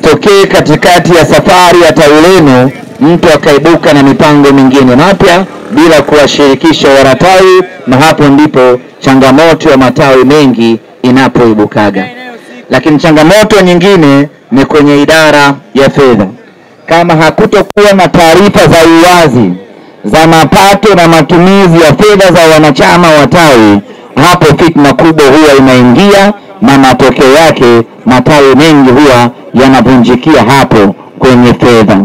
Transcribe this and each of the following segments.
Isitokee katikati ya safari ya tawi lenu mtu akaibuka na mipango mingine mapya bila kuwashirikisha wanatawi, na hapo ndipo changamoto ya matawi mengi inapoibukaga. Lakini changamoto nyingine ni kwenye idara ya fedha. Kama hakutokuwa na taarifa za uwazi za mapato na matumizi ya fedha za wanachama wa tawi, hapo fitna kubwa huwa inaingia, na matokeo yake matawi mengi huwa yanavunjikia hapo kwenye fedha.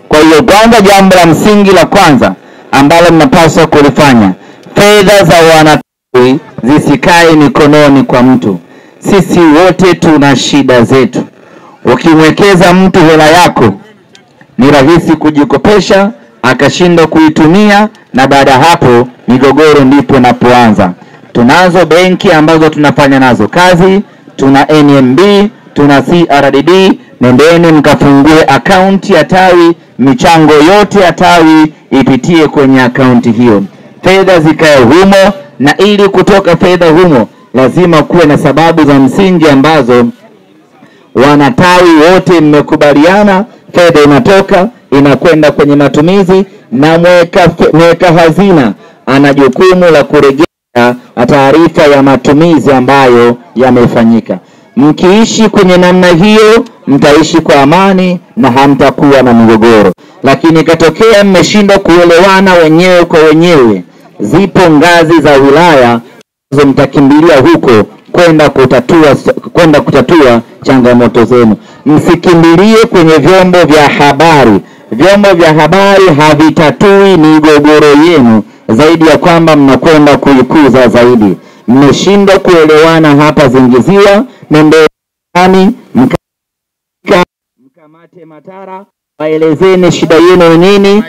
Kwa hiyo kwanza, jambo la msingi la kwanza ambalo mnapaswa kulifanya, fedha za wanatawi zisikae mikononi kwa mtu. Sisi wote tuna shida zetu. Ukimwekeza mtu hela yako ni rahisi kujikopesha akashindwa kuitumia, na baada hapo migogoro ndipo inapoanza. Tunazo benki ambazo tunafanya nazo kazi, tuna NMB, tuna CRDB. Nendeni mkafungue akaunti ya tawi, michango yote ya tawi ipitie kwenye akaunti hiyo, fedha zikae humo. Na ili kutoka fedha humo lazima kuwe na sababu za msingi ambazo wanatawi wote mmekubaliana, fedha inatoka inakwenda kwenye matumizi, na mweka hazina ana jukumu la kurejea taarifa ya matumizi ambayo yamefanyika. Mkiishi kwenye namna hiyo mtaishi kwa amani na hamtakuwa na migogoro. Lakini ikatokea mmeshindwa kuelewana wenyewe kwa wenyewe, zipo ngazi za wilaya ambazo mtakimbilia huko kwenda kutatua changamoto zenu. Msikimbilie kwenye vyombo vya habari. Vyombo vya habari havitatui migogoro yenu, zaidi ya kwamba mnakwenda kuikuza zaidi. Mmeshindwa kuelewana hapa Zingiziwa, nendeni mkamate Matara, waelezeni shida yenu ni nini.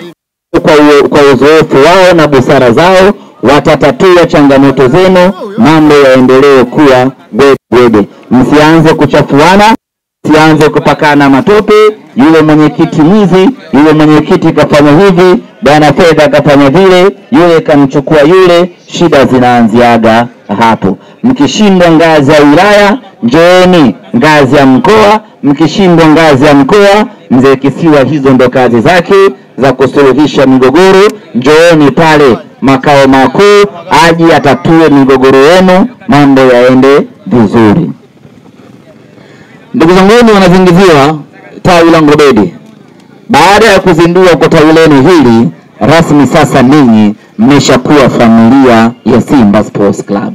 Kwa uzoefu wao na busara zao watatatua changamoto zenu, mambo yaendelee kuwa gwegwege. Msianze kuchafuana, msianze kupakana matope, yule mwenyekiti mwizi, yule mwenyekiti kafanya hivi, bwana fedha kafanya vile, yule kamchukua yule. Shida zinaanziaga hapo. Mkishindwa ngazi ya wilaya, njooni ngazi ya mkoa. Mkishindwa ngazi ya mkoa, mzee Kisiwa hizo ndo kazi zake za kusuluhisha migogoro. Njooni pale makao makuu aje atatue migogoro yenu, mambo yaende vizuri. Ndugu zangu wanazingiziwa tawi la Ngobedi, baada ya kuzindua kwa tawi lenu hili rasmi, sasa ninyi mmeshakuwa familia ya Simba Sports Club.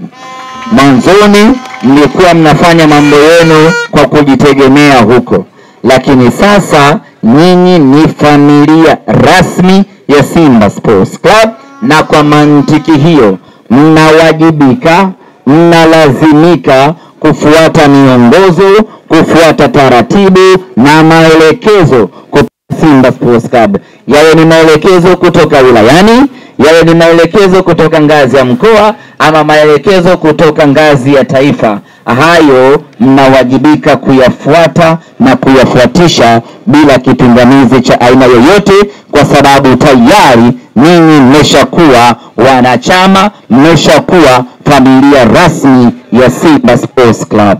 Mwanzoni mlikuwa mnafanya mambo yenu kwa kujitegemea huko, lakini sasa nyinyi ni familia rasmi ya Simba Sports Club, na kwa mantiki hiyo mnawajibika, mnalazimika kufuata miongozo, kufuata taratibu na maelekezo kutoka Simba Sports Club. Yawe ni maelekezo kutoka wilayani, yawe ni maelekezo kutoka ngazi ya mkoa, ama maelekezo kutoka ngazi ya taifa. Hayo mnawajibika kuyafuata na kuyafuatisha bila kipingamizi cha aina yoyote, kwa sababu tayari ninyi mmeshakuwa wanachama, mmeshakuwa familia rasmi ya Simba Sports Club.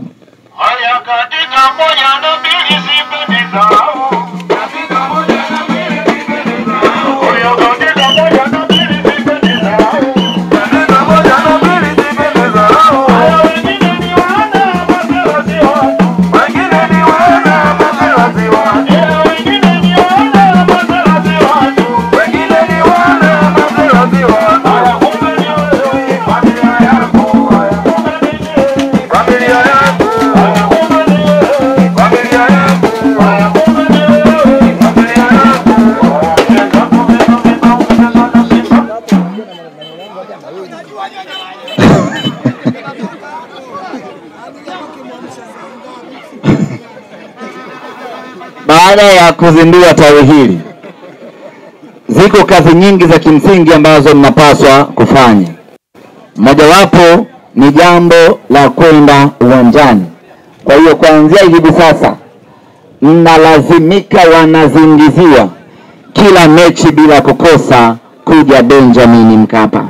Haya katika moja na mbili sipendezao. Katika moja na mbili sipendezao. Haya katika moja na mbili sipendezao. Katika moja na mbili sipendezao. Haya wengine ni wana masela si watu. Wengine ni wana masela si watu. Haya wengine ni wana masela si watu. Wengine ni wana masela si watu. Haya kumbe ni wewe familia yako. Haya kumbe ni wewe familia yako. Haya kumbe ni wewe familia yako. Haya kumbe ni wewe familia yako. Baada ya kuzindua tawi hili, ziko kazi nyingi za kimsingi ambazo mnapaswa kufanya. Mojawapo ni jambo la kwenda uwanjani. Kwa hiyo kuanzia hivi sasa mnalazimika, wanazingiziwa, kila mechi bila kukosa kuja Benjamin Mkapa.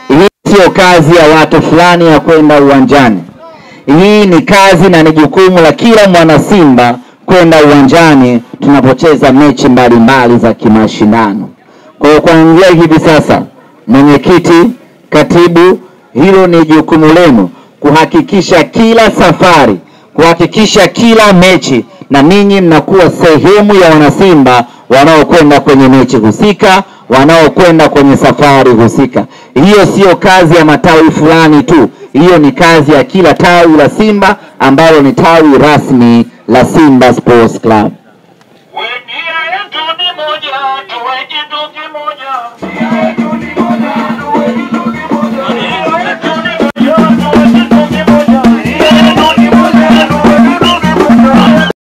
Hii sio kazi ya watu fulani ya kwenda uwanjani. Hii ni kazi na ni jukumu la kila mwana Simba kwenda uwanjani tunapocheza mechi mbalimbali za kimashindano. Kwa hiyo kuanzia hivi sasa, mwenyekiti, katibu, hilo ni jukumu lenu kuhakikisha kila safari, kuhakikisha kila mechi na ninyi mnakuwa sehemu ya wanasimba wanaokwenda kwenye mechi husika, wanaokwenda kwenye safari husika. Hiyo sio kazi ya matawi fulani tu, hiyo ni kazi ya kila tawi la Simba ambalo ni tawi rasmi la Simba Sports Club.